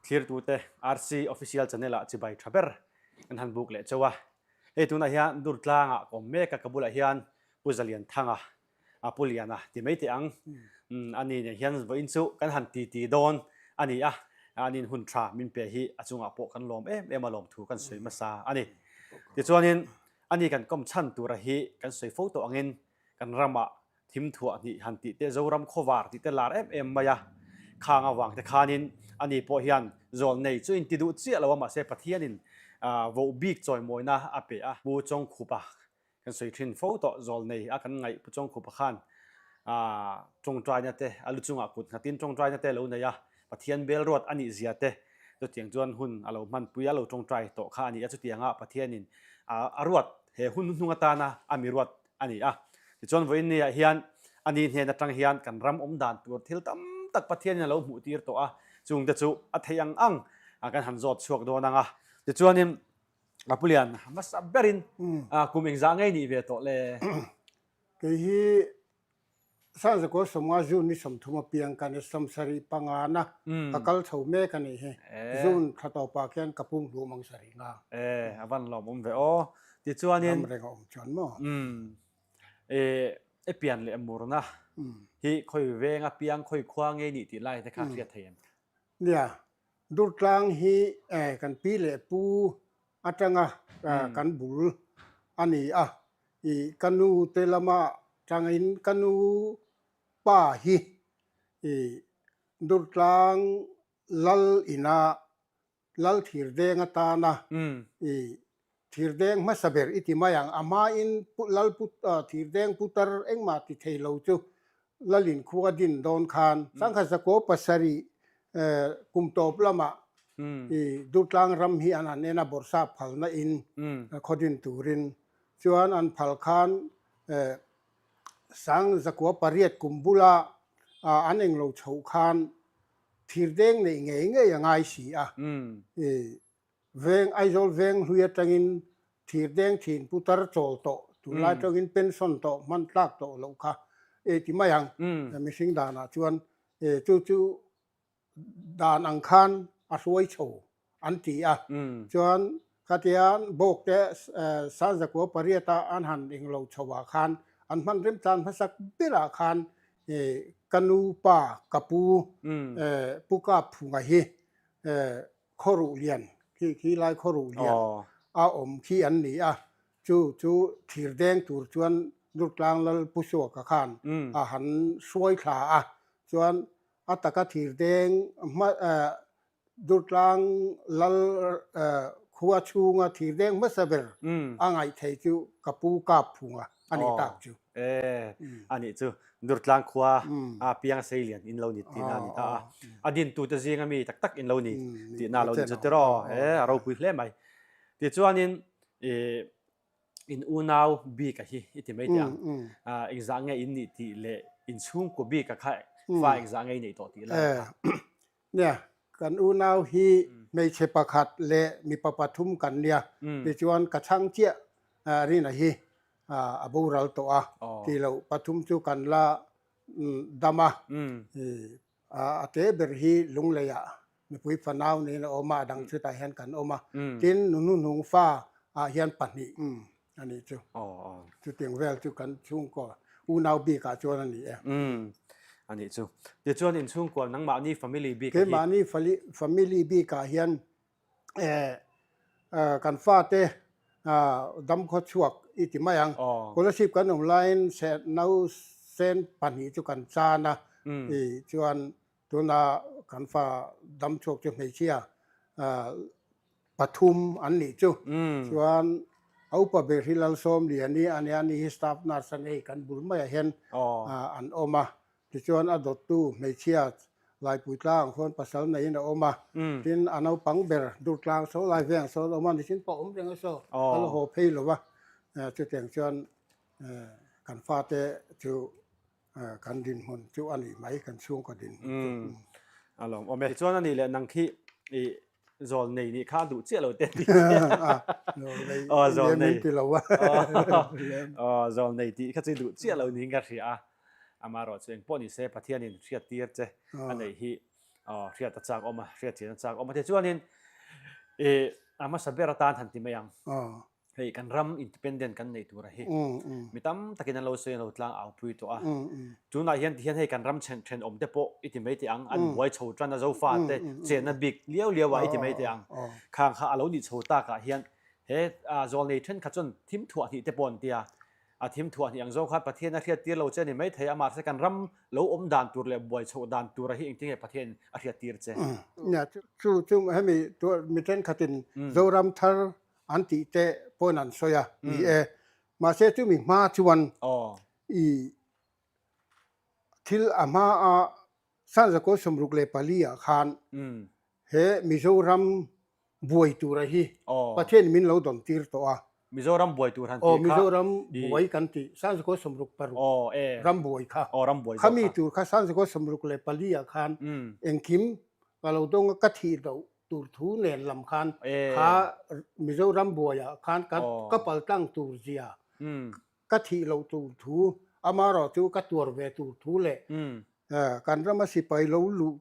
Thlirtute RC Official Channel ah chibai tha ber kan han buk leh chauh a. Hei tunah hian Durtlangah ka awm mek a, ka bulah hian Pu Zalianthanga a Pu Liana ti mai teh ang. Ani nen hian vawiin chu kan han titi dawn a ni a, anin hun tha min pe hi a chungah pawh kan lawm em em a lawm thu kan sawi hmasa a ni. Tichuanin ani kan kawm chhan tura hi kan sawi fo tawh angin kan ramah thim thuah hnih han tih te Zoram khawvar tih te lar em em mai a, khang avang te khanin ani pawh hian zawl nei chu inti duh chiah lo a mahse Pathianin voh bik chawimawina a pe a. Pu Chawngkhupa kan sawi thin fo tawh zawl nei a kan ngaih Pu Chawngkhupa khan tawngtaina te a lu chungah kut nghatin tawngtaina te lo nei a, Pathian bel ruat a nih zia te chutiang chuan hun a lo hmanpui a lo tawngtai tawh kha a ni a, chutianga Pathianin a ruat he hun hnuhnung atana a mi ruat a ni a. Tichuan vawiin ni ah hian a ni hnen atang hian kan ram awm dan tur thil tam tak Pathianin a lo hmuh tir tawh a, chungte chu a theih ang ang kan han zawt chhuak dawn ang a. Tichuanin a Pu Lian hmasa berin kum engzah ngei nih ve tawh le? Kei hi Sanzakaw sawmnga June ni 30 apiang ka ni 75 na ka kal chho mek a nih hi. June thla tawpah khian ka pum hlum ang sarih nga. E a van lawm awm ve aw. Tichuanin Ram reng a awm chuan maw? Umm e e pian leh murna hi khawi veng apiang khawi khua ngei nih tih lai te kha hriat thei em? Nia, Durtlang hi e kan pi leh pu atanga kan bul a ni a, i ka nu te lama tangin ka nu pa hi i Durtlang lal ina lal thirdeng atana i thirdeng hmasa ber i ti mai ang, a hmain lal thirdeng putar engmah ti thei lo chu Lalin khua din dawn khan sangkhat zakua pasarih kum tawp lamah i Durtlang ram hi an han en a, bawrhsap phalna in khaw din turin chuan an phal khan sang zakua pariat kum bula an englo chhoh khan thirdeng neih ngei ngei a ngai si a, i Veng Aizawl veng hlui atangin thirdeng thin putar chawl tawh, tunlai atangin pension tawh hman tlak tawh loh kha e ti mai ang. Mihring danah chuan e chu chu dan ang khan a hruai chho an ti a. Chuan khatia bawk te Sanzakua pariata an han englo chho ah khan an hman remchan hmasak berah khan e ka nu pa ka pu e Pu Kapphunga hi e Khawruh lian khi khi lai khawruh lian a awm khi an ni a, chu chu thir deng tur chuan Durtlang Lal Pu Suaka khan a han hruai thla a, chuan a taka thir deng hma Durtlang Lal khua chhunga thir deng hmasa ber a ngaih thei chu ka pu kap phung a. a nih tak chu. E, a nih chu. Durtlang khua a piang sei lian in lo ni tihna a ni ta a. A dintute zinga mi tak tak in lo ni tihna lo ni chu tiraw. E, a ropui hle mai. Tichuanin i in unau bika hi i ti mai teh ang. Engzah nge in nih tih leh in chhungkaw bika kha fa engzah nge i neih tawh tih lai kha. Nia, kan unau hi hmeichhe pakhat leh mipa pathum kan nia. Tichuan ka chhang chiah Rina hi a boral tawh a, tih loh pathum chu kan la dam a. A te ber hi Lungleiah mipui fanau niin a awm a, a dang chutah hian kan awm a. Tin, Nuhnuhnung fa ah hian pahnih a nih chu. Chutiang vel chu kan chhungkaw unau bikah chuan a ni e. A nih chu. Tichuan inchhungkaw nangmahni family bikah hi. Keimahni family bikah hian kan fate damkhaw chhuak i ti mai ang. Scholarship kan awm laiin nausen pahnih chu kan chan a, chuan tuna kan fa damchhuak chu hmeichhia pathum an nih chu. Chuan a upa ber hi Lalsawmliani a nia, ani hi staff nurse a ni, kan bul maiah hian an awm a. Tichuan a dawttu hmeichhia Laipui tlang khawn pasal neiin a awm a, tin a naupang ber Durtlang saw lai veng saw an awm a, nichin pawh a awm reng a saw, a la haw phei lo va, chutiang chuan kan fate chu kan dinhmun chu a nih mai, kan chhungkaw dinhmun chu. A lawm awm e. Tichuan a nih leh nang khi i zawl nei nih kha a duh chiah lo te tih. Aw zawl nei. Ti lo a. Aw zawl nei tih kha chu i duh chiah lo niin ka hria a. Amaherawhchu engpawh ni se Pathianin hriat tir che a neih hi. Hriat a chak awm a, hriat chian a chak awm a. Tichuanin i a hmasa ber atan han ti mai ang. Hei kan ram independent kan neih tur a hi. Mi tam takin an lo sawi an lo tlang au pui tawh a. Tunah hian tihian hei kan ram then thenawm te pawh i ti mai teh ang, an buai chho tan a Zofa te chenna bik liau liau ah i ti mai teh ang. Khang kha a lo nih chho takah hian he zawlnei thenkhat chuan thim thuah hnih te pawh an ti a. A thim thuah hnih ang zawk khan Pathian a hriat tir lo che a ni maithei a, mahse kan ram lo awm dan tur leh buai chhoh dan tura hi engtin nge Pathian a hriat tir che? Nia, chu chu hemi mi thenkhatin Zoram thar an tih te pawn an sawi a ni e. Mahse chumi hma chuan i thil a hma a Sanzakaw 64 ah khan he Mizoram buai tura hi Pathian min lo dawn tir tawh a. Mizoram buai tur han tih kha. Aw Mizoram buai kan tih Sanzakaw 66 ram buai kha. Aw ram buai zawk kha. Khami tur kha Sanzakaw 64 ah khan engkim ka lo dawng a ka thih loh tur thu nen lam khan kha Mizoram buai ah khan ka pal tlang tur zia ka thih loh tur thu amaherawh chu ka tuar ve tur thu leh kan rama sipai lo luh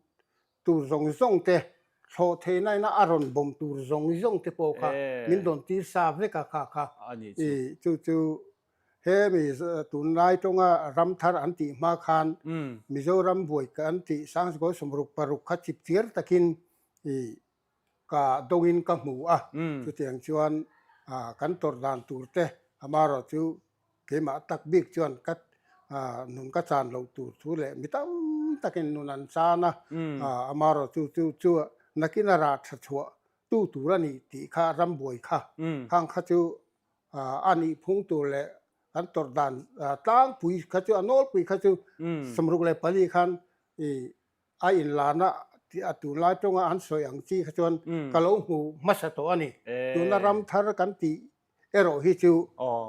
tur zawng zawng te thlawh theihna ina a rawn bawm tur zawng zawng te pawh kha min dawn tir sa vek a kha kha i chu chu hemi tunlai tawnga ram thar an tih hma khan Mizoram buai kan tih Sangchikaw 66 kha chip chiar takin i ka dawngin ka hmu a, chutiang chuan kan tawrh dan tur te amaherawh chu keimah tak bik chuan ka nun ka chan loh tur thu leh mi tam takin nun an chan a, amaherawh chu chu chu nakin a rah tha chhuah tu tur a ni tih kha rambuai kha khang kha chu a nih phung tur leh kan tawrh dan tlangpui kha chu a nawlpui kha chu 64 khan i a inlana a tunlai tawnga an sawi ang chi kha chuan ka lo hmu hmasa tawh a ni. Tuna ram thar kan tih erawh hi chu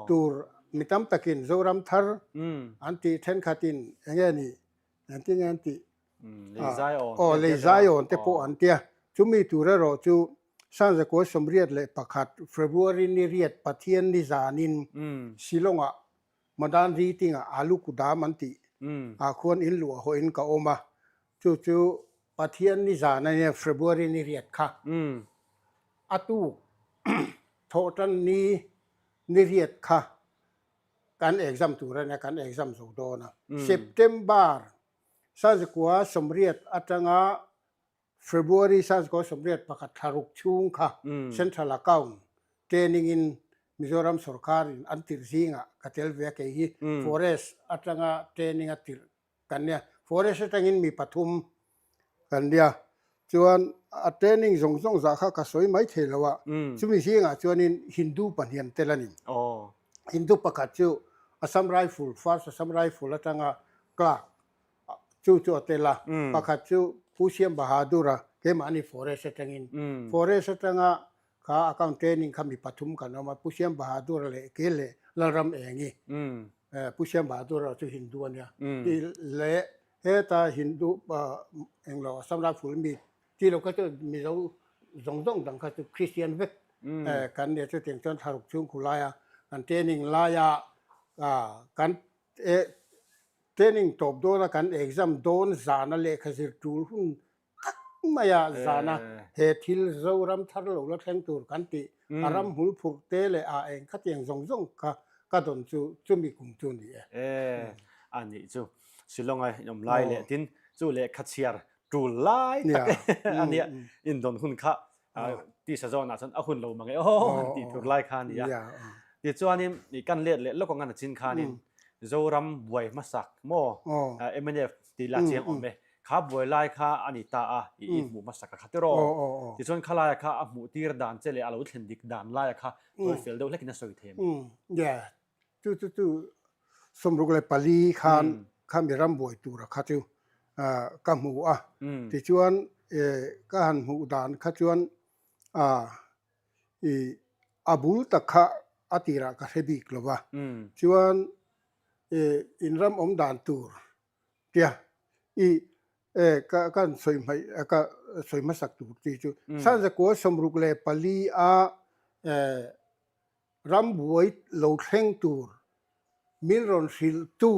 tur mi tam takin Zoram thar an tih thenkhatin eng nge ni engtin nge an tih aw lei zaiawn te pawh an tia. Chumi tur erawh chu Sanzakua 81 February ni riat Pathian ni zanin Shillong-ah Madan Riting ah Alu Kudam an tih ah khuan in luah hawhin ka awm a, chu chu Pathian ni zan a nia February ni riat kha a tuk thawhtan ni ni riat kha kan exam tur a nia kan exam zo dawn a, September Sazikua 80 atanga February 1981 thla ruk chhung kha Central Account Training in Mizoram sorkar in an tirh zingah ka tel ve a, kei hi Forest atanga training a tirh kan nia. Forest atangin mi pathum kan nia. Chuan a training zawng zawng zah kha ka sawi mai thei lo a, chumi zingah chuanin Hindu pahnih an tel a ni. Hindu pakhat chu Assam Rifle, First Assam Rifle atanga clerk Chu chu a tel a, pakhat chu Pu Siam Bahadur a, keimahni Forest atangin. Forest atanga kha account training kha mi pathum kan awm a, Pu Siam Bahadur a leh ke leh Lalram Engi. Pu Siam Bahadur a chu Hindu a nia. Leh heta Hindu englo Assam Rifle mi ti lo kha chu Mizo zawng zawng dang kha chu Christian vek kan nia chutiang chuan thlaruk chhungkhu laia kan training laia kan Training tawp dawna kan exam dawn zana lehkha zir tul hun tak maia zana he thil Zoram thar lo la thleng tur kan tih a ram hmul phurh te leh a eng khatiang zawng zawng kha ka dawn chu chumi kum chu ni e. E, a nih chu Shillong-a in awm lai leh tin chu lehkha chhiar tul lai tak a nia in dawn hun kha tisa zawnah chuan a hun lo mang e aw han tih tur lai kha a ni a. Tichuanin kan let leh lawk ang a nachin khanin Zoram buai hmasak maw mnf tih la chiang awm e kha buai lai kha a ni ta a i hmuh hmasak a kha tiraw. Tichuan khalaia kha a hmuh tir dan che leh a lo thlen dik dan laia kha tawi fel deuh hlekin a sawi thei em? Chu chu chu 64 khan khami ram buai tura kha chu ka hmu a, tichuan ka han hmuh dan kha chuan i a bul tak kha a tirah ka hre bik lo va, chuan in ram awm dan tur tia i ka kan sawi hmaih ka sawi hmasak tur tih chu Sanzakua 64 a Rambuai lo thleng tur min rawn hrilhtu.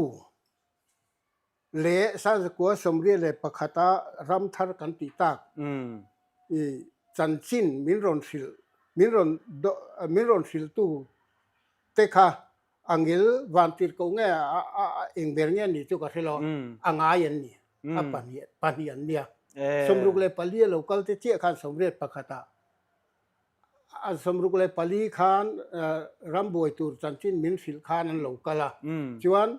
Leh Sangzakua 91 a ram thar kan tih tak i chanchin min rawn hrilh min rawn min rawn hrilhtu te kha a ngil vantir ko nge eng ber nge ni chu ka hre lo a ngai an ni a pahnih pahnih an nia 64 a lo kal te chiah khan 81 ah A 64 khan rambuai tur chanchin min hrilh khan an lo kal a, chuan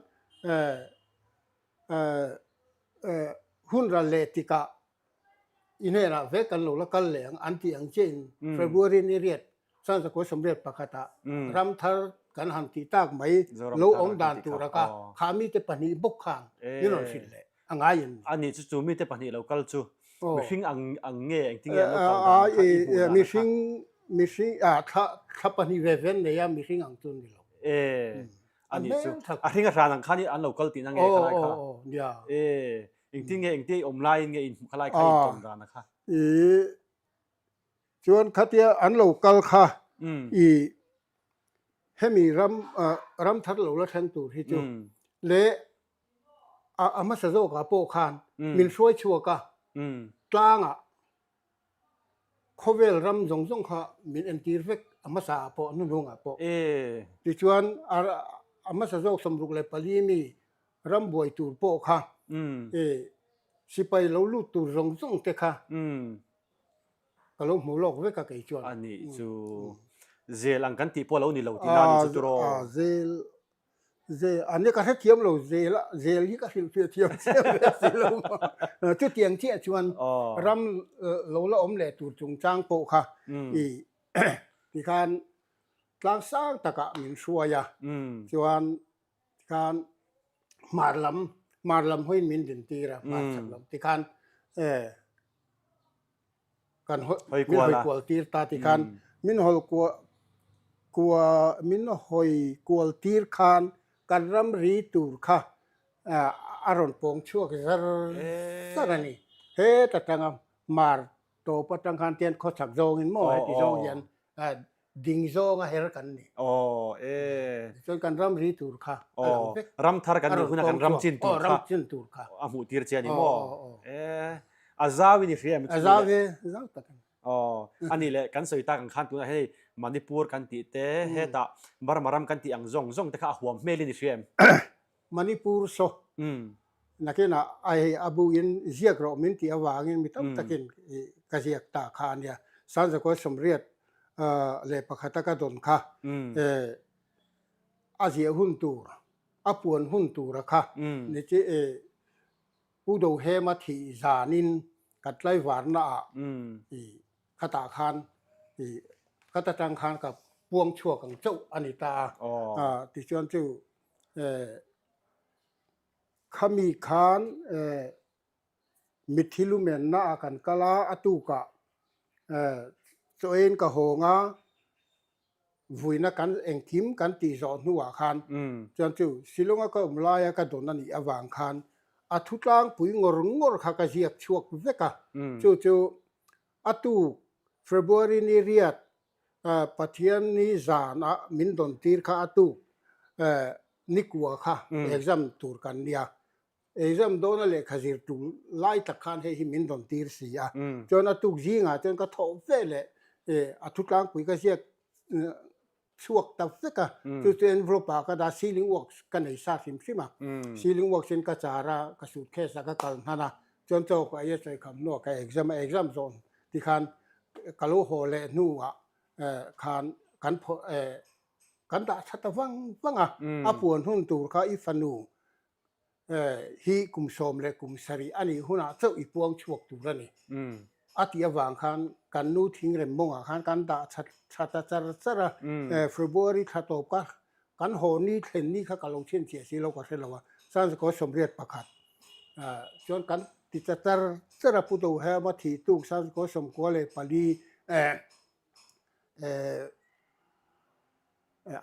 hun ral leh tikah i hnenah vek kan lo la kal leh ang an tih ang chiahin February ni riat 1981 ah ram thar kan han tih tak mai lo awm dan tura kha kha mite pahnih bawk khan min rawn hrilh leh. A ngai em ni? A nih chu chu mite pahnih lo kal chu mihring ang ang nge engtin nge an lo kal dan kha i hmuh dan a kha? Mihring mihring a thla thla pahnih ve ve an nei a mihring ang chu an ni lo. E a nih chu a hring a hran ang khan an lo kal tihna nge khalai kha? Aw aw nia. E engtin nge engtia i awm laiin nge in hmuh khalai kha in tawn dan a kha? I chuan khatia an lo kal kha i hemi ram ram thar lo la thleng tur hi chu leh A hmasa zawkah pawh khan min hruai chhuak a, tlangah khawvel ram zawng zawng kha min entir vek a hmasa ah pawh a hnuhnungah pawh. Tichuan a hmasa zawk 64 mi ram buai tur pawh kha sipai lo lut tur zawng zawng te kha ka lo hmu lawk vek a kei chuan. A nih chu zel ang kan tih pawh a lo ni lo tihna a nih chu turaw. Zel Zel, a nia ka hrethiam lo zel a, zel hi ka hrilhfiah thiam chiah ve si lo maw. Chutiang chiah chuan ram lo la awm leh tur chungchang pawh kha i tikhan tlang sang takah min hruai a, chuan tikhan hmar lam, hmar lam hawiin min dintir a, hmar chhak lam tikhan kan min hawi kual tir ta ti khan min hawi kual kual min hawi kual tir khan kan ramri tur kha a rawn pawng chhuak zar zar a ni. Heta tanga mar tawp atang khan tian khawchhak zawngin maw heti zawng hian Ding zawnga her kan ni. Aw e. Tichuan kan ram ri tur kha a lang vek. Ram thar kan nih huna kan ram chin tur kha. Ram chin tur kha. A hmuh tir che a ni maw? E. A zau in i hria em? A zau e, zau tak a ni. Aw, a nih leh kan sawi tak ang khan tunah hei Manipur kan tih te, hetah Burma ram kan tih ang zawng zawng te kha a huam hmelin i hria em? Manipur saw nakinah a hei a bu in ziak rawh min tih avangin mi tam takin ka ziak ta kha a nia. Sanzakawi 31 a ka dawn kha a ziah hun tur, a puan hun tura kha ni chi Pu Dohema thih zanin ka tlaivarna ah khatah khan khata tang khan ka puang chhuak ang chauh a ni ta a. Tichuan chu Khami khan mitthi lumenna ah kan kal a, a tukah chaw-in ka hawng a, vuina kan engkim kan tih zawh hnuah khan chuan chu Shillong-a ka awm laia ka dawn a nih avang khan a thutlangpui ngawr ngawr kha ka ziak chhuak vek a, chu chu a tuk February ni riat Pathian ni zan a min dawn tir kha a tuk nikua kha exam tur kan nia. Exam dawna lehkha zir tul lai tak khan hei hi min dawn tir si a. Chuan a tuk zingah chuan ka thawh ve leh a thutlangpui ka ziak chhuak ta vek a. Chu chu envelope ah ka dah sealing wax ka nei sa hrim hrim a. Sealing wax in ka char a, ka suitcase ah ka kal hnan a. Chuan chaw ka ei a chawi kham hnuah ka exam a, exam zawh tikhan ka lo haw leh hnuah khan kan phawrh kan dah tha ta vang vang a, a puan hun tur kha i fanu hi kum sawm leh kum sarih a nih hunah chauh i puang chhuak tur a ni. A tih avang khan kan nu thingrem mawngah khan kan dah tha tha ta char char a, February thla tawp kha Kan haw ni thlen ni kha ka lo chhin chiah si lo ka hre lo a, Sanzakaw 81 chuan kan ti ta char char a, Pu Dohema thih tuk Sanzakaw 94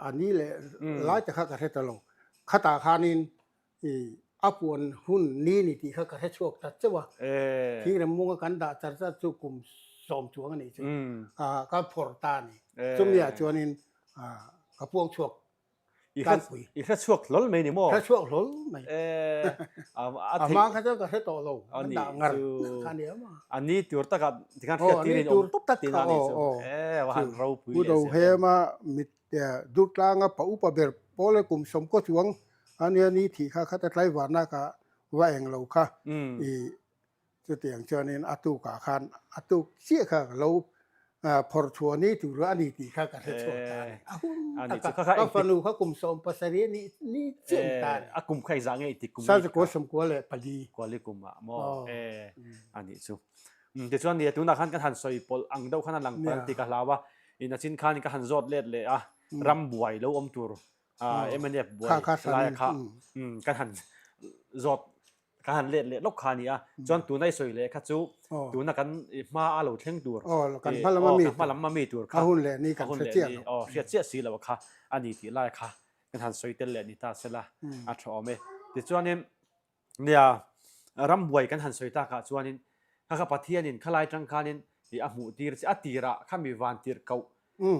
a ni leh lai te kha ka hre ta lo. Khatah khanin a puan hun ni ni tih kha ka hre chhuak ta chauh a, thingrem munga kan dah char char chu kum sawm chuang a nih chu ka phawrh ta a ni. Chumiah chuanin ka puang chhuak. I hre i hre chhuak hlawl mai ni maw? Hre chhuak hlawl mai. A hma kha chuan ka hre tawh lo. An dah ngar kha ni a. A ni tur takah tikhan hriat tir in awm tawp tih na ni chu. E va han ropui leh zel. Hema mit Durtlanga pa upa ber pawl e kum sawmkaw chuang a nia ni thih kha khata tlaivarna ka va eng lo kha i Chutiang chuanin a tukah khan a tuk chiah kha ka lo phawrh chhuah ni tur a ni tih kha ka hre chhuak ta a ni. A hun taka ka fanu kha kum 17 a nih ni chiah ni ta a ni. A kum kha engzah nge i ti kum? Sazakua 94. Kuali kum ah maw? E a nih chu. Tichuan nia tunah khan kan han sawi pawlh ang deuh khan a lang palh tih ka hlau a, in a chin khan ka han zawt let leh a, ram buai lo awm tur mnf buai laia kha kan han zawt Ka han let leh lawk kha a ni a, chuan tuna i sawi leh kha chu tuna kan hma a lo thleng tur, kan hma lam a mi tur, hma lam a mi tur kha, a hun leh ni kan hre chiah lo, aw hriat chiah si lo kha a ni tih lai kha kan han sawi tel leh ni ta sela a tha awm e. Tichuanin nia rambuai kan han sawi takah chuanin kha kha Pathianin khalai tang khanin i a hmuh tir che a tirah kha mi van tirh koh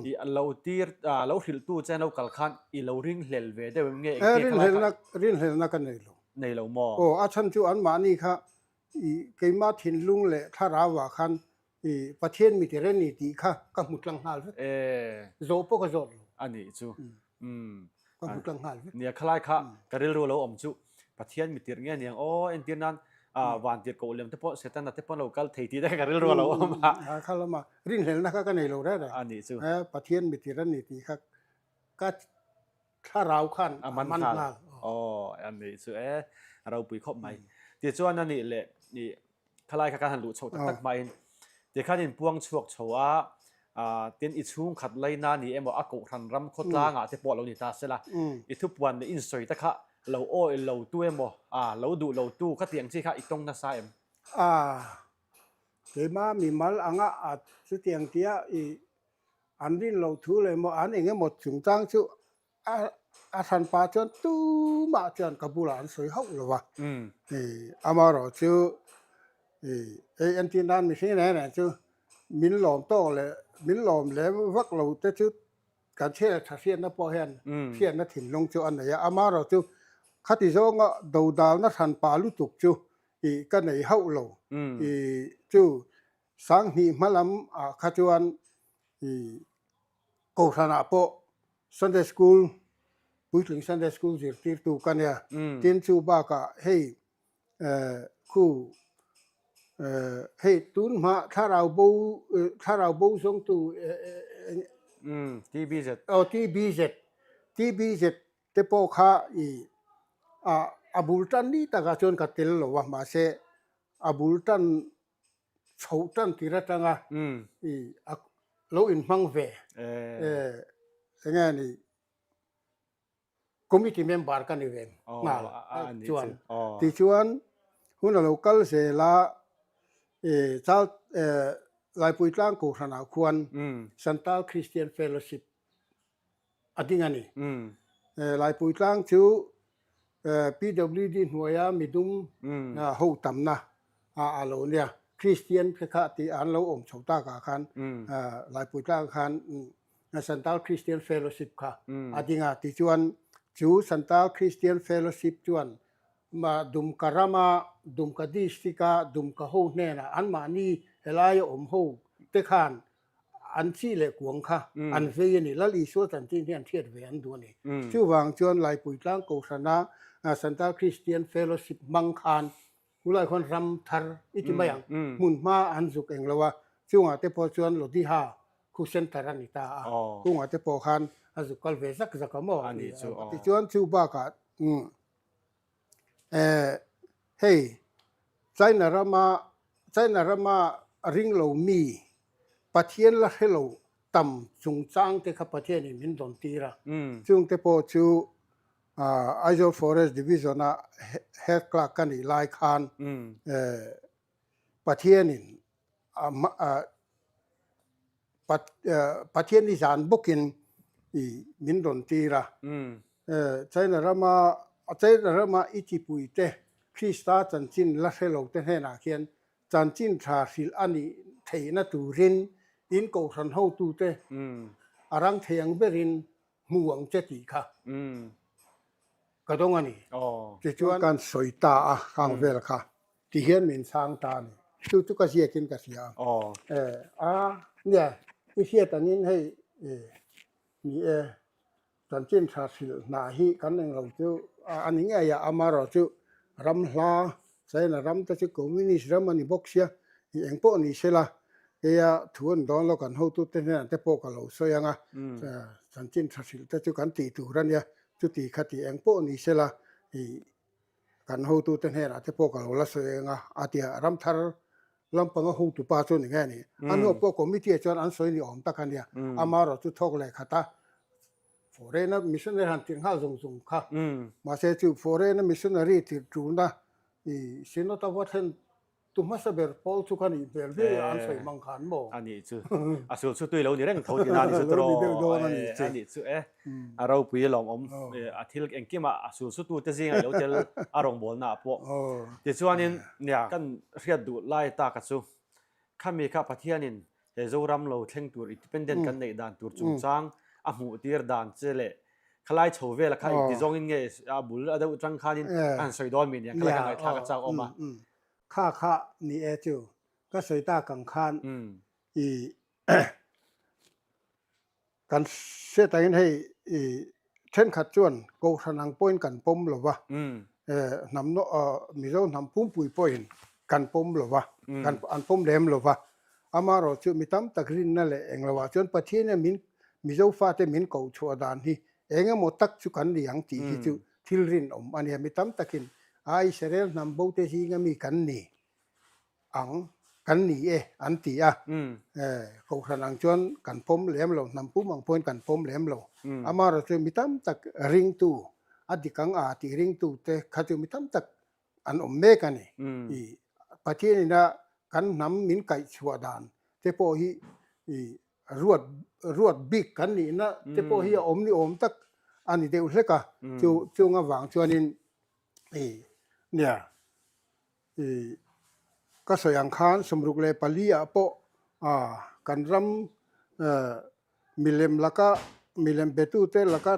i lo tir lo hrilh tu che lo kal khan i lo ringhlel ve deuh em nge engtia khalai kha rinhlelna ka nei lo nei lo maw aw a chhan chu anmahni kha i keimah thinlung leh thlarau ah khan i Pathian mi tir a ni tih kha ka hmu tlang nghal vek zawh pawh ka zawt lo a nih chu Ka hmu tlang nghal vek. Nia khalai kha ka rilru lo awm chu Pathian mi tirh nge niang aw entir nan van tirh koh lem te pawh Setana te pawh an lo kal thei tih te kha ka rilru a lo awm a. Kha lama rinhlelna kha ka nei lo reng reng. A nih chu. Pathian mi tirh a ni tih kha ka thlarau khan a man nghal. Aw a nih chu e a ropui khawp mai. Tichuan a nih leh Khalai kha kan han luh chhoh tak tak hmain tikhan in puang chhuak chho a, tin i chhungkhat laina ni emaw a kohhran ram khawtlangah te pawh lo ni ta sela, i thupuan leh insawi te kha lo awih lo tu emaw, lo duh lo tu kha tiang chi kha i tawng nasa em? A, keimah mimal anga a chutiang tia i an rin lo thu leh emaw an eng emaw chungchang chu A a hran pah chuan tumah chuan ka bulah an sawi hauh lo va, amaherawh chu hei entir nan mihring reng reng chu min lawm tawk leh min lawm lem vak lo te chu kan chhiat leh tha hriatna pawh hian hriatna thinlung chu a nei a, amaherawh chu khati zawnga dodalna hran pah lutuk chu ka nei hauh lo, chu sanghnih hma lam ah kha chuan Kohhranah pawh Sunday School, puitling Sunday School zirtirtu ka nia. Tin chu bakah hei khu hei tun hma thlarau bo thlarau bo zawngtu TBZ. Aw TBZ TBZ te pawh kha i a bul tan ni takah chuan ka tel lo a mahse a bul tan chhoh tan tir atanga i a lo inhmang ve enge ni committee member ka ni ve nghal chuan tichuan hun a lo kal zel a i chal Laipui tlang kohhranah khuan Santal Christian Fellowship a ding a ni. Laipui tlang chu PWD hnuaia midum ho tamna a lo nia. Kristian te kha tih an lo awm chho takah khan Laipui tlang khan Santal Christian Fellowship kha a ding a. Tichuan chu Santal Christian Fellowship chuan Dumka rama Dumka District-a Dumka ho hnenah anmahni helaia awm ho te khan An chi leh kuang kha an vei a ni. Lal Isua chanchin hi an hriat ve an duh a ni. Chuvang chuan Laipui Tlang Kohhrana Santal Christian Fellowship hmang khan Kulai khuan ram thar i ti mai ang. Hmun hma an zuk eng lo a, chungah te pawh chuan Lodiha khu center a ni ta a. Kungah te pawh khan a zuk kal ve zak zak a maw? Tichuan chu bakah Hei China rama China rama ring lo mi Pathian la hre lo tam chungchang te kha Pathianin min dawn tir a, chung te pawh chu Aizawl Forest Division a Head Clerk ka nih lai khan Pathianin Pathian i zan bawkin i min rawn tir a. China rama China rama i chipui te Krista chanchin la hre lo te hnenah khian chanchin tha hrilh a nih theihna turin in kohhran hotute a rang thei ang berin. hmu ang che tih kha ka dawng a ni. Tichuan kan sawi ta a khang vel kha ti hian min chhang ta a ni. Chu chu ka ziakin ka hria a. A nia i hriat angin hei ni e Chanchin tha hrilh hna hi kan englo chu a ni ngei a, amaherawh chu ram hla China ram te chu Communist ram a ni bawk sia, i eng pawh ni sela keia thu an dawn lo kan hotute hnenah te pawh ka lo sawi ang a, chanchin tha hrilh te chu kan tih tur a nia, chuti kha tih eng pawh ni sela i kan hotute hnenah te pawh ka lo la sawi ang a, a tia ram thar lampanga hotupa chu ni nge ni. A hnuah pawh committee ah chuan an sawi ni awm tak a nia. Amaherawh chu thawk leh khat a, foreign a missionary han tirh nghal zung zung kha. Mahse chu foreign a missionary tirh tulna i synod a va thlen tu hmasa ber pawl chu kha nih hmel viau a an sawi hmang khan maw? A nih chu. A sul chu tui lo ni reng tho tihna a nih chu tawh. A nih chu e. A ropui lawmawm. A thil engkimah a sul su tute zingah i lo tel a rawngbawlna ah pawh. Tichuanin nia kan hriat duh lai taka chu khami kha Pathianin he Zoram lo thleng tur independent kan neih dan tur chungchang a hmuh tir dan che leh khalai chho vela kha engti zawngin nge a bul a deuh atang khanin a han sawi dawn mi nia khalai ka ngaihthlak a chak awm a. Kha kha ni e chu ka sawi tak ang khan i Kan hriat angin hei i thenkhat chuan Kohhran ang pawhin kan pawm lo va, hnam Mizo hnam pumpui pawhin kan pawm lo va, kan an pawm lem lo va. Amaherawh chu mi tam tak rinna leh eng lohah chuan Pathian min Mizo fate min koh chhuah dan hi eng emaw tak chu kan ni ang tih hi chu thil rinawm a nia. Mi tam takin a Israel hnam bote zinga mi kan ni. ang kan ni e an ti a, Kohhran ang chuan kan pawm lem lo, hnam pum ang pawhin kan pawm lem lo. Amaherawh chu mi tam tak ringtu, a dik ang a tih ringtu te kha chu mi tam tak an awm mek a ni. I Pathian ina kan hnam min kaih chhuah dan te pawh hi i ruat ruat bik kan nihna te pawh hi a awm ni awm tak a ni deuh hlek a, chu chung avang chuanin i nia. I ka sawi ang khan 64 ah pawh kan ram milem laka milem betute laka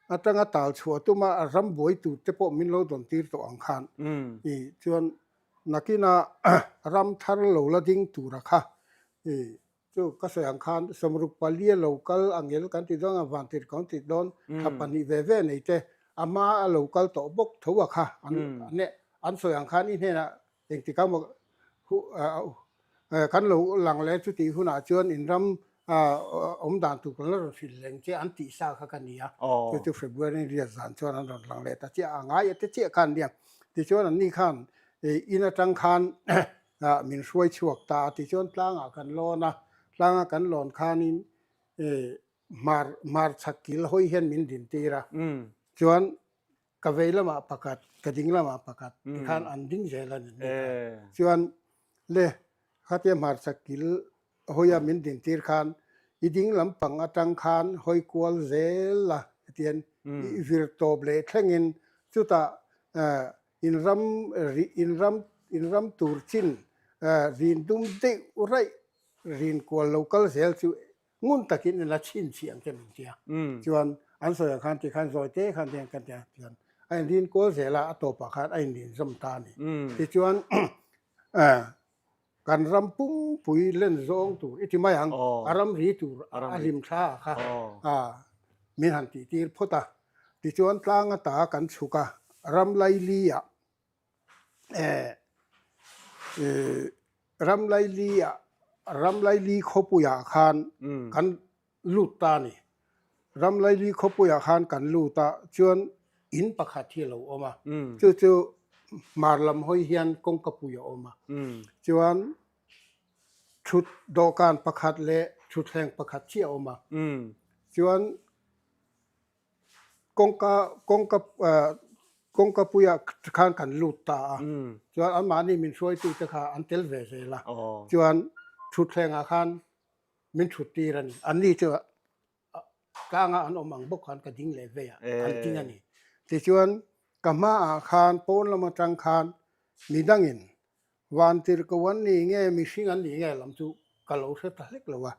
atanga tal chhuah tuma ram buai tur te pawh min lo dawn tir tawh ang khan i chuan nakina ram thar lo la ding tura kha i Chu ka sawi ang khan 64 a lo kal angel kan ti dawn a, vantir kan ti dawn, thla pahnih ve ve nei te a hma a lo kal tawh bawk tho a kha an an sawi ang khan i hnenah engtik emaw kan lo lang leh chutih hunah chuan in ram awm dan tur kan la rawn hrilh leng che an tih sa kha ka ni a, chu chu February riat zan chuan an rawn lang leh ta chiah a, ngai te chiah khan nia. Tichuan anni khan in atang khan Ah min hruai chhuak ta a tichuan tlangah kan lawn a, tlanga kan lawn khanin hmar hmar chhak kil hawi hian min din tir a, chuan ka vei lamah pakhat ka ding lamah pakhat tikhan an ding zel a ni chuan le khatia hmar chhak kil hawia min din tir khan i ding lampang atang khan hawi kual zel la hetian i vir tawp leh thlengin chutah In ram in ram in ram tur chin rin dum deuh raih rin kual lo kal zel chu ngun takin in la chhinchhiah ang che min tia. Chuan an sawi ang khan tikhan zawi te khan tiang kan tia chuan a in rin kual zel a, a tawpah khan a in rin zawm ta a ni. Tichuan kan ram pumpui len zawng tur i ti mai ang, a ram ri tur a hlim thla kha min han tih tir phawt a. Tichuan tlang ata kan chhuk a, ram laili ah ram laili ah ram laili khawpui ah khan kan lut ta a ni. Ram laili khawpui ah khan kan lut a, chuan in pakhat hi a lo awm a, chu chu hmar lam hawi hian kawngkapui a awm a, chuan thut dawhkan pakhat leh thutthleng pakhat chiah a awm a, chuan Kawngka kawngka kawngka puiah khan kan lut ta a, chuan anmahni min hruaitute kha an tel ve zel a, chuan thutthlengah khan min thut tir a ni. Anni chu tlanga an awm ang bawk khan ka ding leh vei a, an ding a ni. Tichuan ka hmaah khan pawn lam atang khan midangin vantirhko an ni nge mihring an ni nge lam chu ka lo hre ta hlek lo a,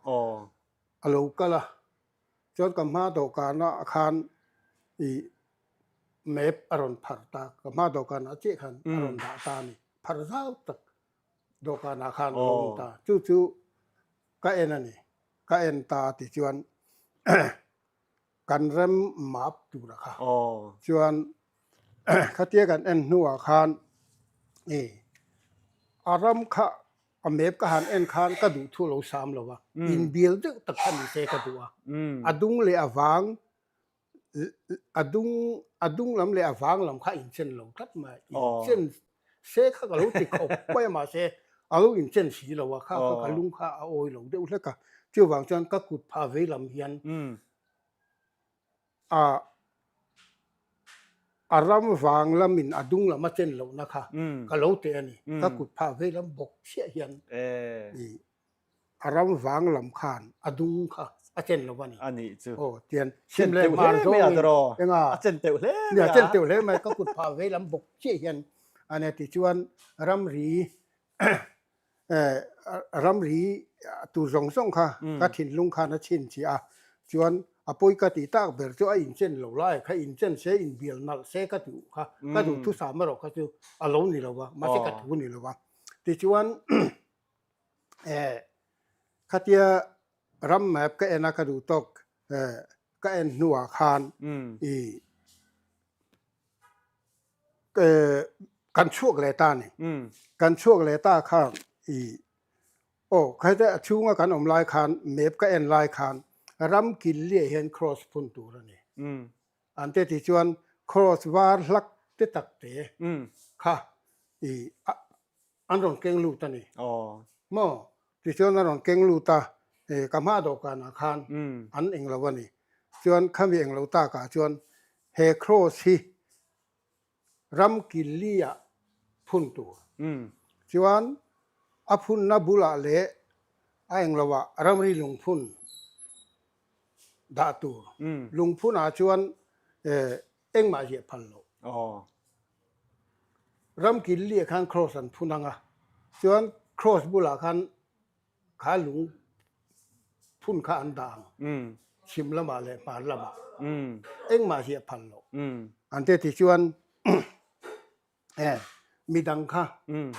a lo kal a. Chuan ka hma dawhkanah khan ih map a rawn phar ta, ka hma dawhkanah chiah khan a rawn dah ta a ni. Phar zau tak dawhkanah khan a lo awm ta. Chu chu ka en a ni. Ka en ta tichuan kan rem map tur a kha. Chuan khatia kan en hnuah khan i a ram kha a map ka han en khan ka duh thu lo sam lo va, inbial deuh tak kha ni se ka duh a. A dung leh a vang a dung a dung lam leh a vang lam kha a inchen lo tlat mai. Inchen se kha ka lo ti khawp mai a mahse a lo inchen si lo a, kha kha ka lung kha a awi lo deuh hlek a. Chuvang chuan ka kut phah vei lam hian a a ram vang lamin a dung lam a chen lohna kha ka lo teh a ni. Ka kut phah vei lam bawk chiah hian a ram vang lam khan a dung kha a chen lo a ni. A nih chu. Aw tian sim leh hmar zawngin enga a chen teuh hle mai a. A chen teuh hle mai ka kut phah vei lam bawk chiah hian a nia tichuan ramri ramri tur zawng zawng kha ka thinlung khan a chhin chiah a chuan a pawi ka tih tak ber chu a inchen lo lai kha inchen se inbial nalh se ka duh kha ka duh thusam erawh kha chu a lo ni lo va mahse ka thu ni lo va tichuan eh khatia ram map ka en a ka duh tawk eh ka en hnuah khan i eh kan chhuak leh ta a ni kan chhuak leh ta khan i aw khatia a chhunga kan awm lai khan map ka en lai khan ram kil liah hian cross phun tur a ni an te tih chuan cross var hlak te tak te kha i an rawn keng lut a ni. Maw? Tichuan an rawn keng lut a, ka hma dawhkanah khan an eng lo a ni. Chuan khami eng lo takah chuan he cross hi ram killi-ah phun tur. Chuan a phunna bulah leh a eng loah ramri lungphun dah tur. Lungphunah chuan engmah ziah phal loh. Ram kil liah khan cross an phun ang a, chuan cross bulah khan kha lung phun kha an dah ang, chhim lamah leh hmar lamah engmah ziah phal loh. An te ti chuan midang kha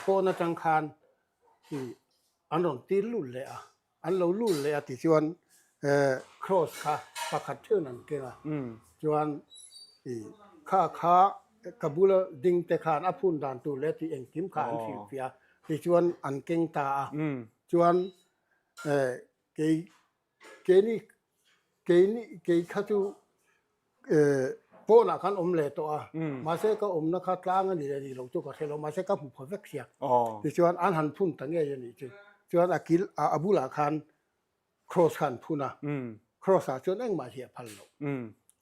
pawn atang khan an rawn tir lut leh a. An lo lut leh a tichuan cross kha pakhat theuhin an keng a, chuan kha kha ka bula ding te khan a phun dan tur leh tih engkim kha an hrilhfiah a, tichuan an keng ta a, chuan kei keini keini kei kha chu Pawnah khan awm leh tawh a, mahse ka awmna kha tlang a ni leh nih loh chu ka hre lo, mahse ka hmu pha vek sia. Tichuan an han phun ta ngei a nih chu. Chuan a kil a bulah khan cross kha an phun a, cross ah chuan engmah hi a phal loh.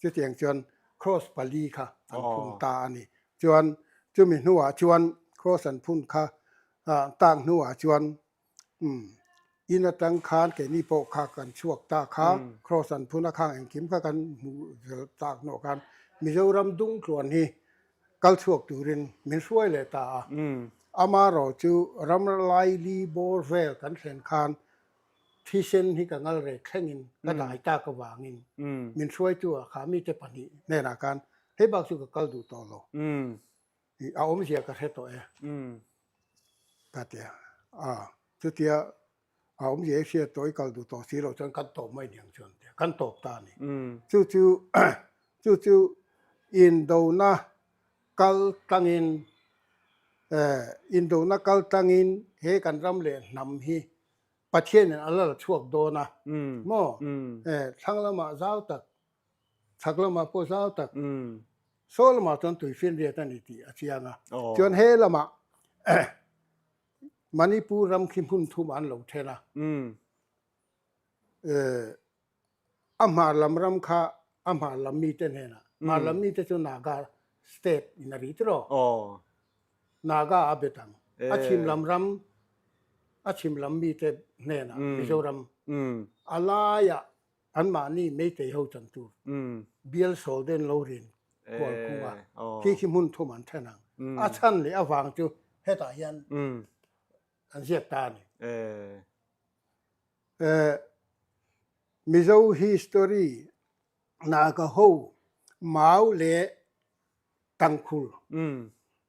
Chutiang chuan cross pali kha an phun ta a ni. Chuan chumi hnuah chuan cross an phun kha tak hnuah chuan Umm, in atang khan keini pawh kha kan chhuak ta kha, cross an phun a khang engkim kha kan hmuh zel tak hnawh khan Mizoram dung tluan hi kal chhuak turin min hruai leh ta a. Amarawh chu ram laili bawr vel kan thlen khan thisen hi ka ngal rek thlengin ka dai tak avangin min hruaitu ah kha mite pahnih hnenah khan hei bak chu ka kal duh tawh lo. A awmzia ka hre tawh e ka ti a, a chutia a awmzia i hriat tawh i kal duh tawh si loh chuan kan tawp mai niang chuan tia kan tawp ta a ni. Chu chu chu chu indona kal tlangin indona kal tlangin he kan ram leh hnam hi Pathianin a la la chhuak dawn a maw thlang lamah zau tak Chhak lamah pawh zau tak, saw lamah chuan tuifinriat a ni tih a chiang a. Chuan he lamah Manipur ram khi hmun thum an lo then a. A hmar lam ram kha a hmar lam mite hnenah, hmar lam mite chu Naga state in a ri tiraw? Naga a bet ang. A chhim lam ram, a chhim lam mite hnenah Mizoram a laiah Anmahni Meitei ho chan tur bial sawl den lo rin kual khung a, khi khi hmun thum an then ang. A chhan leh avang chu hetah hian an ziak ta a ni. Mizo history. Naga ho mau leh Tangkhul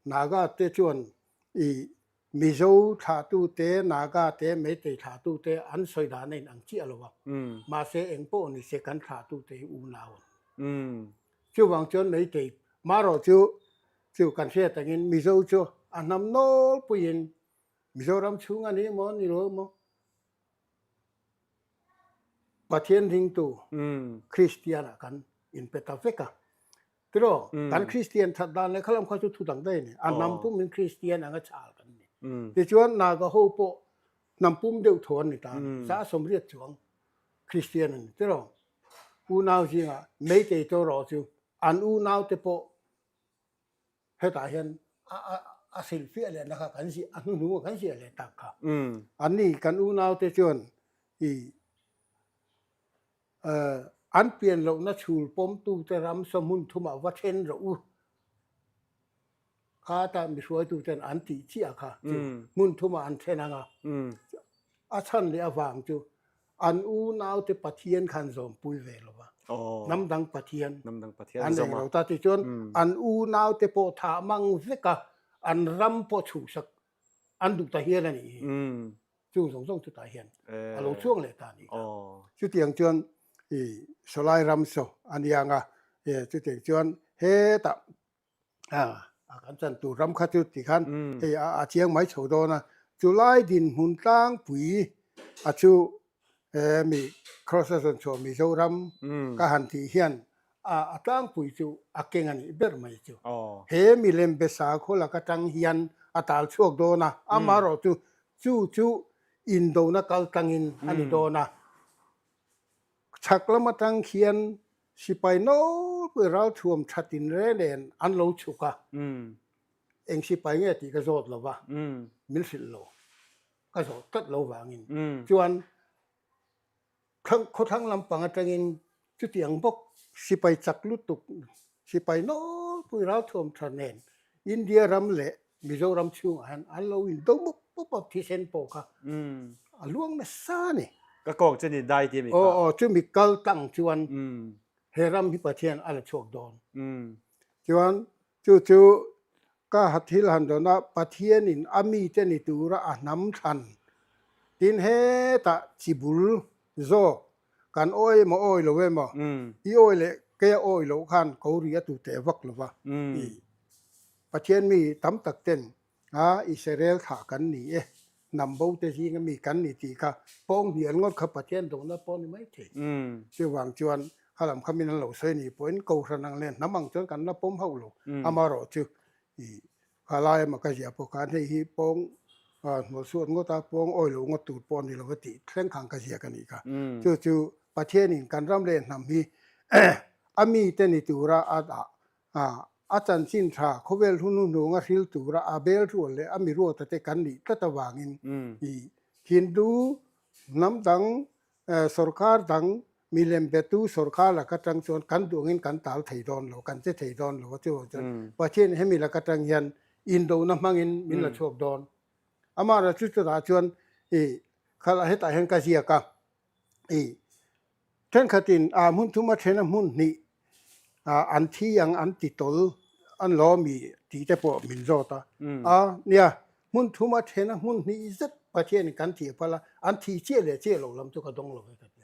Naga te chuan i Mizo thlahtute, Naga te, Meitei thlahtute an sawi dan a inang chiah lo a. Mahse eng pawh ni se kan thlahtute hi unau an ni. Chuvang chuan Meitei marawh chu chu kan hriat angin Mizo chu a hnam nawlpuiin Mizoram chhung a ni emaw ni lo emaw Pathian ringtu Kristian ah kan inpe ta vek a. Tiraw, kan Kristian that dan leh khalam kha chu thu dang daih a ni. A hnam pum in Kristian anga chhal kan ni. Tichuan Naga ho pawh hnam pum deuh tho an ni ta. Sa 80 chuang Kristian an ni. Tiraw, unau zingah Meitei to rawh chu an unau te pawh hetah hian a hrilhfiah lehna kha kan ziah, a hnuhnung ah kan ziah leh tak kha. Anni kan unau te chuan i An pian lohna chhul pawmtute ram saw hmun thumah va then rawh u. Kha ta mi hruaituten an tih chiah kha chu hmun thumah an then ang a. A chhan leh avang chu an unaute Pathian khan zawmpui ve lo va. Hnam dang Pathian an eng lo ta tichuan an unaute pawh thah mang vek a, an ram pawh chhuhsak an duh ta hial a nih hi. Chung zawng zawng chutah hian a lo chuang leh ta a nih kha. Chutiang chuan i sawlai ram saw a nia ang a, chutiang chuan hetah a kan chan tur ram kha chu ti khan hei a chiang mai chho dawn a. Chulai dinhmun tlangpui a chu mi Kross a zawn chhuah Mizoram ka han tih hian a tlangpui chu a keng a nih ber mai chu. He milem be sakhaw lak atang hian a tal chhuak dawn a, amaherawhchu chu chu indona kal tlangin a ni dawn a. Chhak lam atang khian sipai nawlpui ralthuam tha tinre nen an lo chhuk a, eng sipai nge tih ka zawt lo va, min hrilh lo, ka zawt tlat lo vangin chuan Khawthlang lampang atangin chutiang bawk sipai chak lutuk, sipai nawlpui ralthuam tha nen India ram leh Mizoram chhungah hian an lo indo mup mup a, thisen pawh kha a luang nasa a ni. Ka kawng chu ni dai ti a mi kha. Aw aw, chumi kal tang chuan he ram hi Pathian a la chhuak dawn. Chuan chu chu Ka ha thil han dawn a, Pathianin a mite ni tura a hnam thlan. Tin hetah chi bul zawk kan awi emaw awi lo emaw, i awi leh kei a awi loh khan ko ri a tu teh vak lo va. I Pathian mi tam tak ten a Israel thlah kan ni e, hnam bo te zinga mi kan ni tih kha pawng hnial ngawt kha Pathian dawhna pawh ni mai thei. Chuvang chuan kha lam kha min an lo sawi ni pawhin Kohhran ang leh hnam ang chuan kan la pawm hauh lo. Amaherawhchu i kha lai emaw ka ziah pawh khan hei hi pawng hnual suat ngawt a, pawng awi lo ngawt tur pawh a ni lo va tih thleng khan ka ziak a nih kha. Chu chu Pathianin kan ram leh hnam hi a mite ni tura a dah A chanchin tha khawvel hun hnuhnunga hril tura a bel rual leh a mi ruata te kan nih tlat avangin i Hindu hnam dang sorkar dang milem betu sorkar laka tang chuan kan duh angin kan tal thei dawn lo, kan che thei dawn lo a chuvang chuan Pathian hemi laka tang hian indona hmangin min la chhuak dawn. Amaherawhchu chu chutah chuan i khalah hetah hian ka ziak a i Thenkhatin a hmun thum a then a hmun hnih an thi ang an ti tawl an lo mi tih te pawh min zawt a. A nia, hmun thum a then a hmun hnih zet Pathianin kan thih phal a, an thih chiah leh chiah loh lam chu ka dawng lo ve ka ti.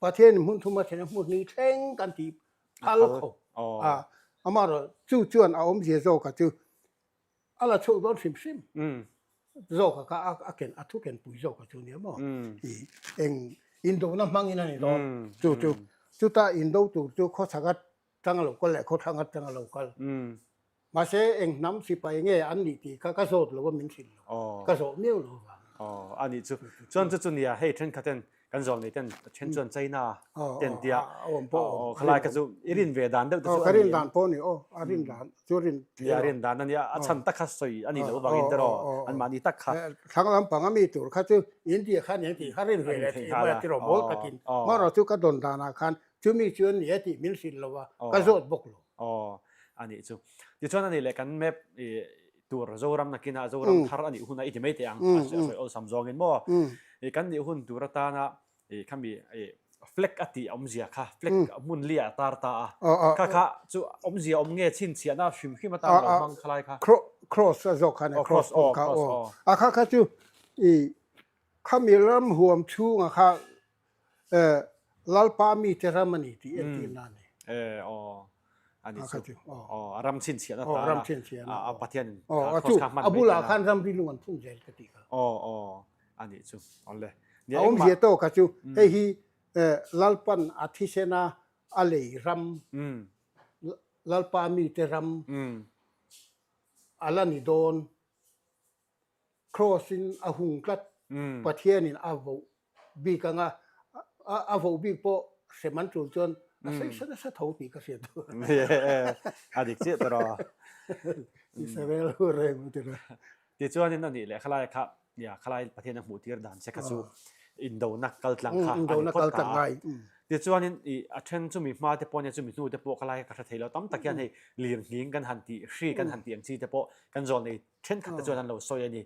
Pathianin hmun thum a then a hmun hnih thleng kan tih phal khawp a, amaherawh chu chuan a awmzia zawkah chu A la chhuak dawn hrim hrim zawk a kha a ken a thu ken pui zawk a chu nia maw i eng indona hmangin a ni dawn chu chu chuta indo tur chu khawchhak atang a lo kal leh khawthlang atang a lo kal mahse eng hnam sipai nge an nih tih kha ka zawt lo a min hrilh lo ka zawh miau lo vang aw a nih chu chuan chu chu nia hei thenkhat ten Kan zawng nei ten then chuan China ten tia khalai kha chu i rin ve dan deuh te chu a ni. Ka rin dan pawh a ni aw, a rin dan chu rin thei a rin dan a nia, a chhan tak kha sawi a nih loh avangin te rawh anmahni tak kha. Thlang lampang a mi tur kha chu India kha nen tih kha rin ve leh thei mai a tiraw mawl takin. Marawh chu ka dawn danah khan chumi chu a ni a tih min hrilh lo a, ka zawt bawk lo. Aw a nih chu. Tichuan a nih leh kan map tur Zoram nakinah Zoram thar a nih hunah i ti mai teh ang a sawi awlsam zawngin maw i kan nih hun tur atana i khami i Flag a tih awmzia kha, flag hmun li ah a tar ta a. Kha kha chu awmzia awm nge chhinchhiahna hrim hrim atan lo hmang khalai kha? Cross a zawk kha a ni, cross pawh kha aw. A kha kha chu i khami ram huam chhunga kha Lalpa mite ram a ni tih entirna a ni. E aw, a ni chu. Aw, a ram chhinchhiahna tana a Pathian cross kha hman mai tana. A bulah khan ramri lung an phun zel ka tih kha. Aw aw. A nih chu awle. A awmzia tawk a chu hei hi Lalpan a thisena a lei ram Lalpa mite ram a la ni dawn Cross in a hung tlat Pathianin a voh bik anga a voh bik pawh hrem an tul chuan a sawi sa nasa tho tih ka hriat duh. A dik chiah tawh rawh. Israel ho reng a ti rawh. Tichuanin a nih leh khalai kha nia khalai Pathian a hmuh tir dan che kha chu indona kal tlang kha a ni phawt ta a. Tichuanin i a then chumi hma te pawh nia chumi hnu te pawh khalai kha ka hre thei lo tam tak hian hei lir nghing kan han tih hri kan han tih ang chi te pawh kan zawl nei thenkhat te chuan an lo sawi a ni.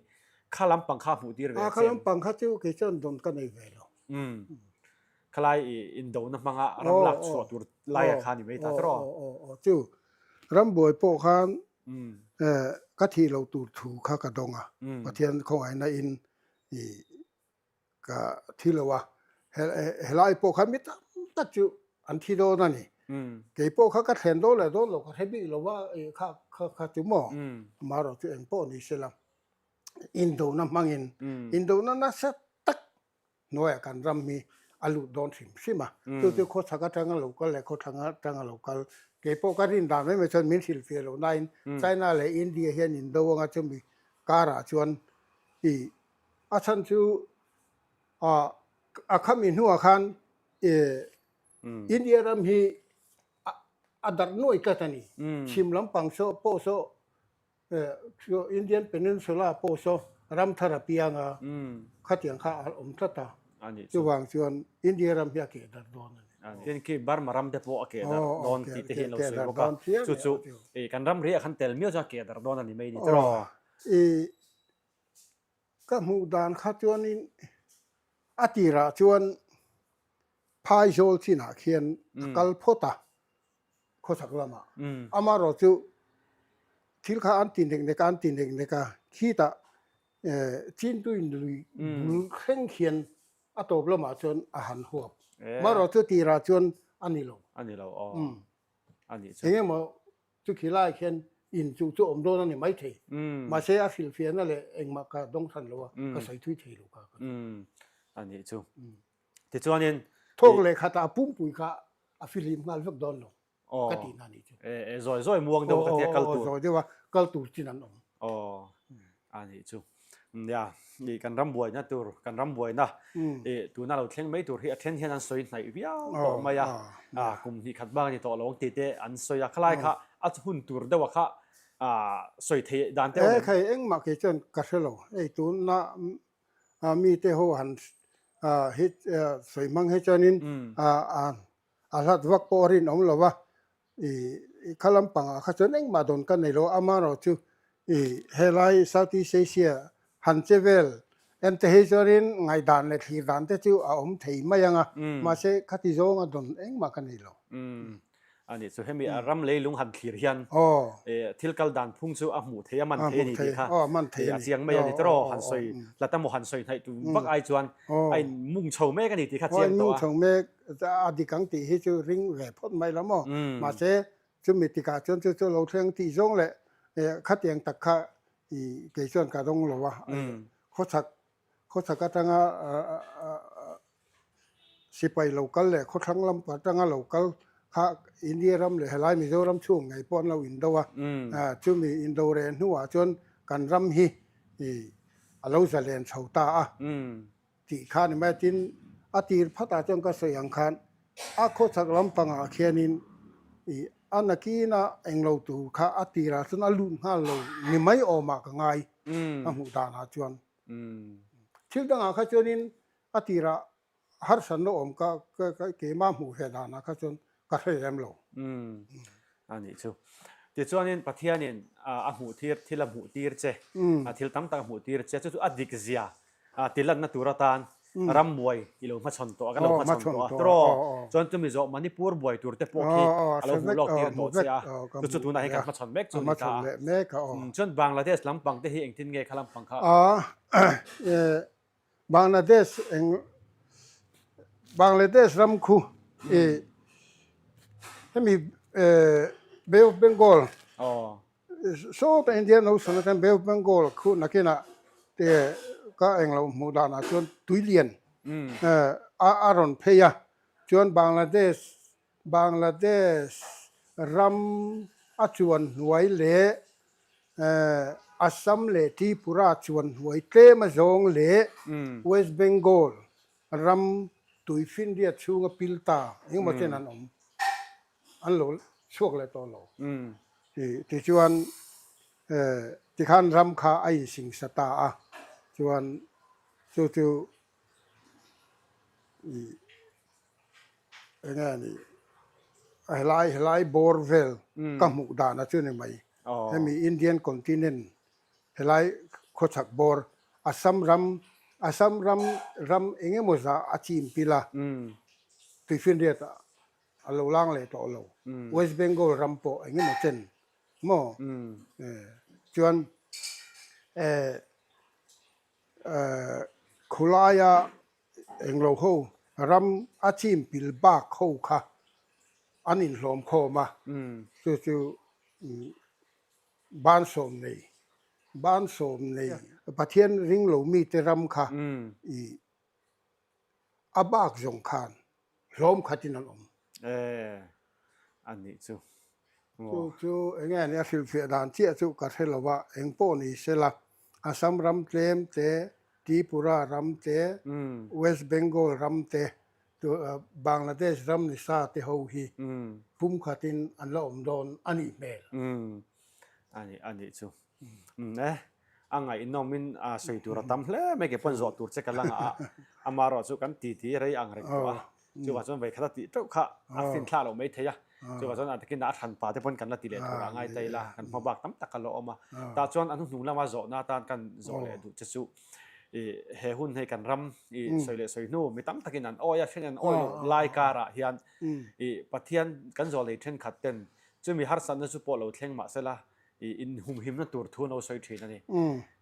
Kha lampang kha hmuh tir ve a che. Kha lampang kha chu kei chuan dawn ka nei ve lo. Khalai i indona hmanga ram lak chhuah tur laia kha ni mai ta tawh. Aw chu rambuai pawh khan ka thih loh tur thu kha ka dawng a, Pathian khawngaihna in i ka thi lo a, helai pawh khan mi tam tak chu an thi dawn a ni. Kei pawh kha ka thlen dawn leh dawn lo ka hre bik lo va, kha kha chu maw amaherawh chu eng pawh ni sela indona hmangin indona nasa tak hnuaiah kan ram hi a lut dawn hrim hrim a, chu chu khawchhak atanga lo kal leh khawthlang atanga lo kal, kei pawh ka rin dan mai mai chuan min hrilhfiah loh nain China leh India hian indo anga chumi karah chuan i a chhan chu ah a khami hnuah khan i India ram hi a darh nuai tlat a ni, chhim lampang saw pawh saw Indian Peninsula pawh saw ram thar a piang a, khatiang kha a awm tlat a, chuvang chuan India ram hi a keh darh dawn a ni. Tin khi Burma ram te pawh a keh darh dawn tih te hi an lo sawi bawk a, chu chu kan ram riah khan tel miau chuan a keh darh dawn a ni mai ni tiraw? Ka hmuh dan kha chuanin a tirah chuan Phaizawl chinah khian a kal phawt a, khawchhak lamah. Amaherawh chu thil kha an ti nek nek a, an ti nek nek a, khitah Chintuin lui bul thleng khian a tawp lamah chuan a han huap. Amaherawh chu tirah chuan a ni lo. A ni lo aw. A nih chu. Engemaw chu khilai khian in chu chu awm dawn a ni maithei. Mahse a hrilhfiahna leh engmah ka dawng hran lo a, ka sawi thui thei lo ka. A nih chu. Tichuanin. Thawk leh khatah a pumpui kha a fihlim nghal vek dawn lo ka tihna a nih chu. E zawi zawi muang deuh ka tia kal tur. Zawi deuha kal tur chin an awm. Aw a nih chu. Nia i kan ram buaina tur kan ram buaina i tuna lo thleng mai tur hi a then hian an sawi hnaih viau tawh mai a. Kum hnih khat bak a ni tawh lo ang tih te an sawi a. Khalai kha a hun tur deuha kha sawi theih dan te awm em? E khai engmah kei chuan ka hre lo. Hei tuna mite ho han hi sawi hmang hi chuanin a hlat vak pawh a rinawm lo va, i kha lampangah kha chuan engmah dawn ka nei lo a, amaherawh chu i helai South East Asia han che vel en te hi chuanin ngaihdan leh thlir dan te chu a awm thei mai ang a, mahse khati zawnga dawn engmah ka nei lo. A nih chu hemi a ram leilung han thlir hian thil kal dan phung chu a hmuh theih a man thei a ni tih kha a chiang mai a ni tawh han sawi hlat emaw han sawi hnaih tum vak ai chuan a in mung chho mek a ni tih kha chiang tawh a. Mung chho mek a dik ang tih hi chu ring ve phawt mai la maw mahse chumi tikah chuan chu chu lo thleng tih zawng leh khatiang tak kha kei chuan ka dawng lo a khawchhak Khawchhak atanga sipai lo kal leh khawthlang lam atanga lo kal kha India ram leh helai Mizoram chhung ngei pawh an lo indo a, chumi indo reh hnuah chuan kan ram hi a lo zalen chho ta a tih kha a ni mai a, tin a tir phatah chuan ka sawi ang khan a khawchhak lampangah khianin a nakina englo tur kha a tirah chuan a lut nghal lo ni mai awmah ka ngai a hmuh danah chuan. Thil dangah kha chuanin a tirah harsatna awm ka keimah hmuh ve danah kha chuan ka hre lem lo. A nih chu. Tichuanin Pathianin a hmuh tir, thil a hmuh tir che, thil tam tak a hmuh tir che, chu chu a dik zia tilanna tur atan. ram buai i lo hmachhawn tawh a, kan lo hmachhawn tawh a tiraw? Chuan chumi zawh Manipur buai tur te pawh khi a lo hmuh lawk tir tawh che a, chu chu tunah hian kan hmachhawn mek chu a ni ta a. Chuan Bangladesh lampang te hi engtin nge kha lampang kha? Bangladesh eng Bangladesh ram khu i hemi Bay of Bengal Sawta Indian Ocean atang Bay of Bengal khu nakinah te ka englo hmuh danah chuan tuilian a rawn phei a, chuan Bangladesh Bangladesh ram a chuan hnuai leh Assam leh Tripura chuan hnuai tlem a zawng leh West Bengal ram tuifinriat chhunga pil ta engemaw chen an awm. an lo chhuak leh tawh lo. Tichuan tikhan ram kha a insingsa ta a, chuan chu chu eng nge ni helai helai bawr vel ka hmuh dan a chu ni mai. Hemi Indian continent helai khawchhak bawr Assam ram Assam ram ram eng emaw zah a chim pil a, tuifinriat ah A lo lang leh tawh lo. West Bengal ram pawh eng emaw chen maw? Chuan khulaia englo ho ram a chim pil bak ho kha an inhlawm khawm a, chu chu bansawm nei bansawm nei Pathian ring lo mite ram kha i a bak zawng khan hlawm khatin an awm. E, a nih chu. Chu chu eng nge nia hrilhfiah dan chiah chu ka hre lo va, eng pawh ni sela, Assam ram tlem te, Tripura ram te, West Bengal ram te, Bangladesh ram ni sa te ho hi pum khatin an la awm dawn a nih hmel. A nih, a nih chu. E, a ngaihnawmin a sawi tur a tam hle mai ke pawn zawh tur che ka la ngah a, amaherawh chu kan titi rei ang reng tawh a, chuvang chuan vei khat a tih teuh kha a fin thlak loh mai thei a, chuvang chuan a takin a hran pa te pawn kan la ti leh tur a ngai ta ila, kan hma bak tam tak a la awm a, tah chuan a hnuhnung lama zawhna atan kan zawh leh duh che chu i he hun hei kan ram i sawi leh sawi hnu mi tam takin an awi a, then an awi loh lai karah hian i Pathian kan zawh lei thenkhat ten chumi harsatna chu pawh lo thleng mahsela i inhumhimna tur thu an lo sawi thin a ni.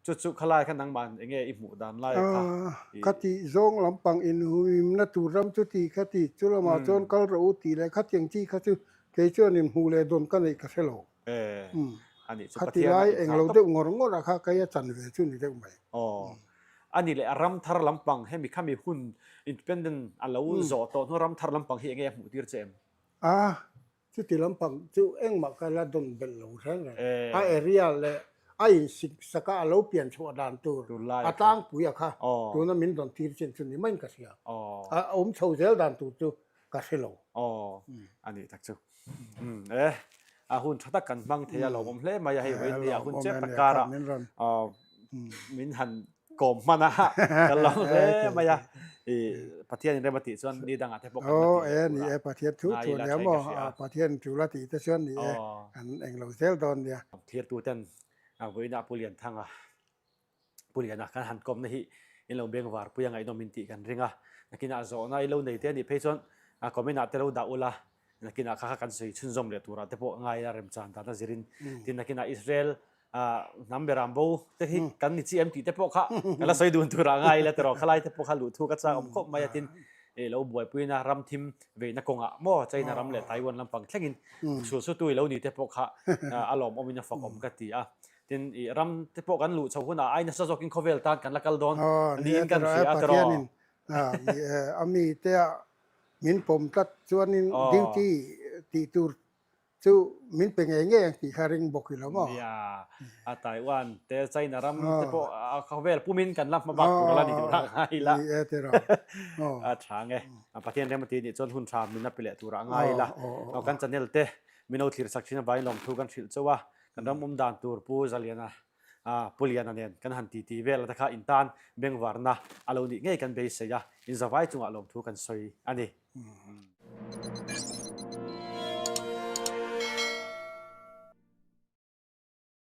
Chu chu khalai kha nangmah eng nge i hmuh dan lai kha? Kha tih zawng lampang inhumhimna tur ram chu ti kha ti, chu lamah chuan kal rawh u tih leh khatiang chi kha chu kei chuan inhmuh leh dawn ka neih ka hre lo. Khati lai englo deuh ngawr ngawr ah kha kei a chan ve chu ni deuh mai. Aw. A ni leh a ram thar lampang hemi khami hun independent a lo zawh tawh hnu ram thar lampang hi eng nge a hmuh tir che em? A. Chuti lampang chu engmah ka la dawn belh lo reng reng. A area leh a insik saka a lo pian chhuah dan tur a tlangpui a kha tuna min dawn tir chin chu ni maiin ka hria. A awm chho zel dan tur chu ka hre lo. Aw, a nih tak chu. E, a hun tha tak kan hmang thei a lawmawm hle mai a hei vawiin ni a hun chep tak karah min han kawm hman a ka lo hle mai a i Pathian in rem a tih chuan ni dangah te pawh kan la ti leh tur a Pathian thu thu nia maw Pathian thu la tih te chuan ni e kan eng lo zel dawn nia. Thirtu ten vawiinah Pu Lianthanga Pu Liana kan han kawmna hi in lo bengvar pui a ngaihnawm in tih kan ring a nakinah zawhna i lo nei te a nih phei chuan comment ah te lo dah ula nakinah kha kha kan sawi chhunzawm leh turah te pawh ngai a remchan dan a zirin tin nakinah Israel hnam beram bo te hi kan ni chi em tih te pawh kha ka la sawi dun turah ngai ila tiraw khalai te pawh kha luh thu ka chak awm khawp mai a tin i lo buaipuina ram thim veihna kawngah maw China ram leh Taiwan lampang thlengin sul sutu i lo ni te pawh kha a lawmawmin a fakawm ka ti a tin i ram te pawh kan luh chho hunah ai nasa zawkin khawvel tan kan la kal dawn niin kan hria a tiraw a mi te a min pawm tlat chuanin duty tih tur chu min pe ngei ngei ang tih kha ring bawk ilo maw? Nia, a Taiwan te China ram te pawh a khawvel pumin kan la hma bak tur a la ni tur a ngai ila. Ni e tiraw. A tha nge. Pathian rem a tih nih chuan hun tha min a pe leh tur a ngai ila. Kan channel te min lo thlir sak thin avangin lawmthu kan hrilh chauh a. Kan ram awm dan tur Pu Zaliana Pu Liana nen kan han titi vel a te kha intan bengvarna a lo nih ngei kan beisei a, inzavai chungah lawmthu kan sawi a ni.